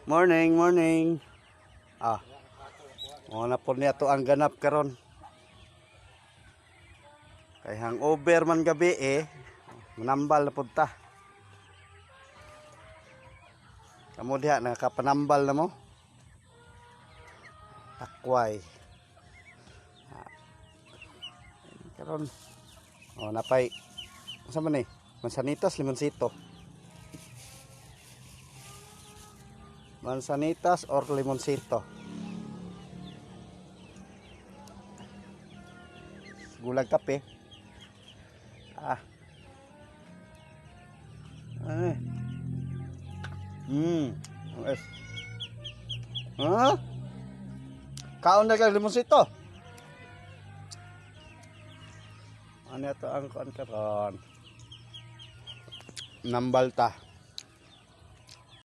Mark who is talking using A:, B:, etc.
A: Morning, morning. Ah. Mo na po niya to ang ganap karon. Kay hangover man gabi eh. Manambal na pud ta. Kamo diha nakapanambal na mo. Takway. Ah. Karon. Oh, napay. Unsa man eh? Mansanitas, limonsito. Mansanitas or limonsito. Gulag kape. Ah. Ay. Ang es. Ha? Kaon na kag limonsito. Ano ito ang kuan karon? Nambal ta.